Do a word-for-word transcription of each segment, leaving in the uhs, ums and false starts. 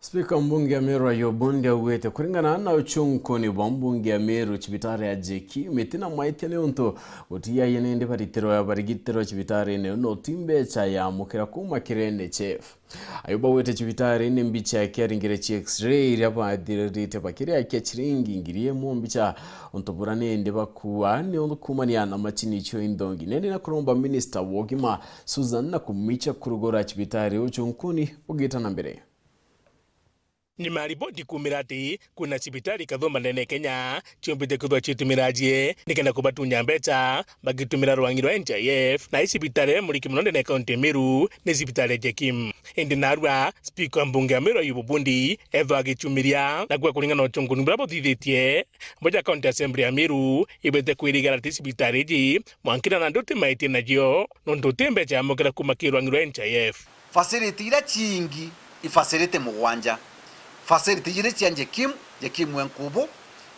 Spika mbunge ya Meru Ayubu Bundi augite kuringana na uchunkuni bwa mbunge ya Meru, cibitari ya J K M iti na maitia niuntu gutiaye nindi baritirwa barigitirwa cibitari-ini iu no ti mbecha yaamukira kuuma kiri N H I F. Ayubu augite cibitari ni mbicha ya kiaringire cia X-ray iria bathirite bakiriakia ciringi ngiri imwe mbicha untu bura nindi bakua ni kuumania na machini cio inthongi. Nindi na kuromba minista wa ugima Susan Nakhumicha kurugura cibitari uchunkuni ugita na mbere. Nyuma ya riboti kuumira ati kwina cibitari kathumba ndene ya Kenya ciumbite kwithirwa ciitumira ajie nikenda kubatunya mbecha bagitumira rwangi rwa N H I F, na i cibitari iria muriki mono ndene ya kaunti ya Meru ni cibitari ya J K M. Indi narua, spika wa mbunge ya Meru Ayubu Bundi ethwa agichumiria, na kuuga kuringana na uchunkuni buria buthithitie, mboja County Assembly ya Meru ibete kwirigara ti cibitari iji mwankira nandi uti maitia nacio, nontu uti mbecha yaamukira kuuma kiri rwangi rwa N H I F. Facility iria ciingi i facility mugwanja. Facility ijiri cia J K M, J K M e Nkubu,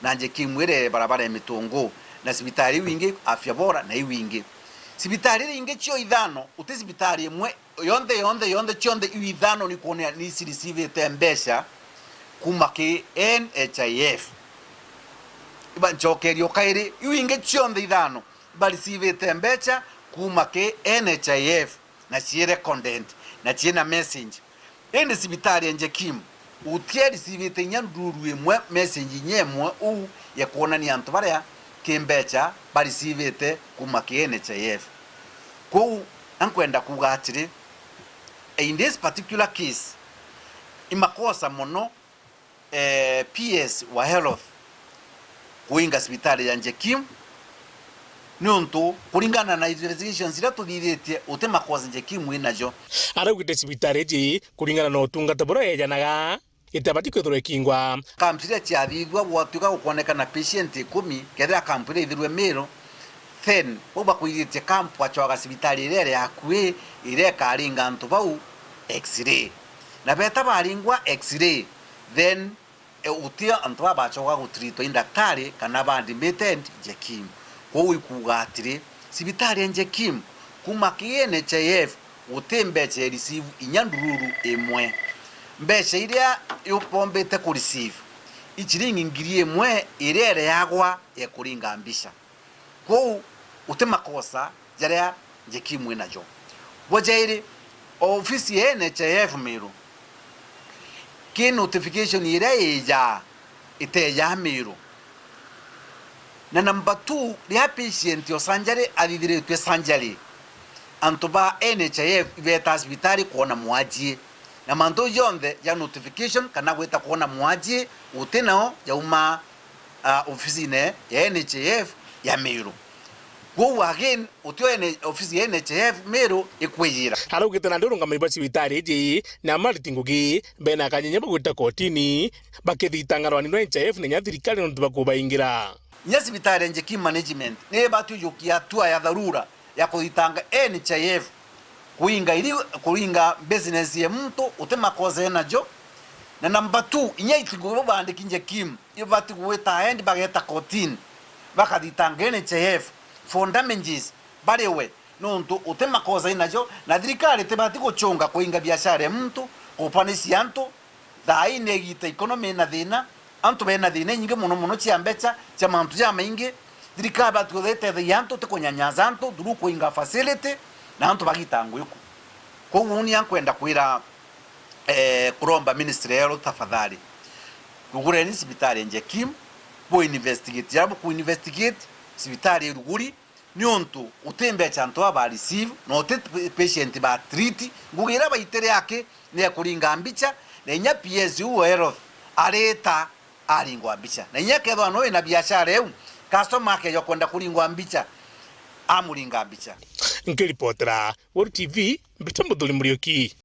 na J K M iri barabara ya Mitungu, na cibitari iu ingi, Afya Bora na iu ingi. Cibitari iria ingi cio ithano, uti cibitari imwe yonthe, yonthe, yonthe, cionthe iu ithano ni kwonania ni ciricivite mbecha kuuma ki N H I F. Iba ncokerie o kairi, iu ingi cionthe ithano ibaricivite mbecha kuuma ki N H I F. Na cii recorded, na ciina message. Indi cibitari ya J K M, uti ericivite inya nduru imwe, message inya imwe uu ya kwonania antu baria ki mbecha baricivite kuuma ki N H I F. Kwou, ankwenda kuuga atiri, in this particular case, i makosa mono eh, P S wa health kuinga cibitari ya J K M, niuntu kuringana na investigations iria tuthithitie, uti makosa J K M inajo. Araugite cibitari iji, kuringana na utungata buria yejanaga, itabati kwithirwa ikingwa. Camp iria ciathithua, gwatuika gukwonekana patient ikumi, kethira camp iria ithirwe Meru, then bau bakwithitie camp bacoaga cibitari iria iri akui, iria ikaringa antu bau X-ray. Na beta baringwa X-ray, then, e, uti antu baa bacoka gutreatwa i ndaktari kana ba admitted J K M. Kwou ikuuga atiri, cibitari ya J K M, kuuma ki N H I F, guti mbecha ya receive inya ndururu imwe. Mbecha iria yubombite ku receive i ciringi ngiri imwe iria ireagwa ya kuringa mbica. Kwou, uti makosa jaria J K M inajo. Bwa jairi, ofisi ya N H I F Meru, ki notification iria ijaa, itejaa Meru. Na number two, riria patient o surgery athithiritue surgery, antu ba N H I F ibetaa cibitari kwona mwajie. Na mantu jonthe ja notification kana gwita kwona mwajie, guti nao jauma ah, ofisine ya N H I F ya Meru. Kwou again, utio ene-, ofisi ya N H I F Meru ikwijira. Araugite nandi urungamiri bwa cibitari iji na Martin Ngugi bena kanyenya bagwita kotini bakithitanga rwani rwa N H I F na inya thirikari nontu bakubaingira. Inya cibitari ya J K M management ni ibati ujukia hatua ya dharura ya kuthitanga N H I F kuinga iri, kuinga business ya muntu uti makosa enajo. Na number two, inya itingu bau bandiki J K M ibati gwita aendi bageta kotini, bakathitanga N H I F for damages bariwe, nontu uti makosa inajo, na thirikari itibati gucunga kuinga biashara ya muntu, kupanisia antu. Thaa ii ni igita economy ina thina, antu bena thina inyingi mono mono cia mbecha, cia mantu jamaingi. Thirikari ibati kwithirwa itethagia antu, ti kunyanyaza antu through kuinga facility, na antu bagita nguiku. Kwou uni ankwenda kwira, eh, kuromba ministry ya health tafadhali, rugureni cibitari ya J K M, bu investigate, jaria buku investigate cibitari iruguri, niuntu uti mbecha antu aba ba receive, na uti patient ba treat. Ngugi iria baitire aki ni ya kuringa mbicha, na inya P S u wa health arita aringwa mbicha. Na inya kethwa no wina biashara iu, customer akeja kwenda kuringwa mbicha, amuringa mbicha. Nkiripotera Weru T V, mbita Muthuri Muriuki.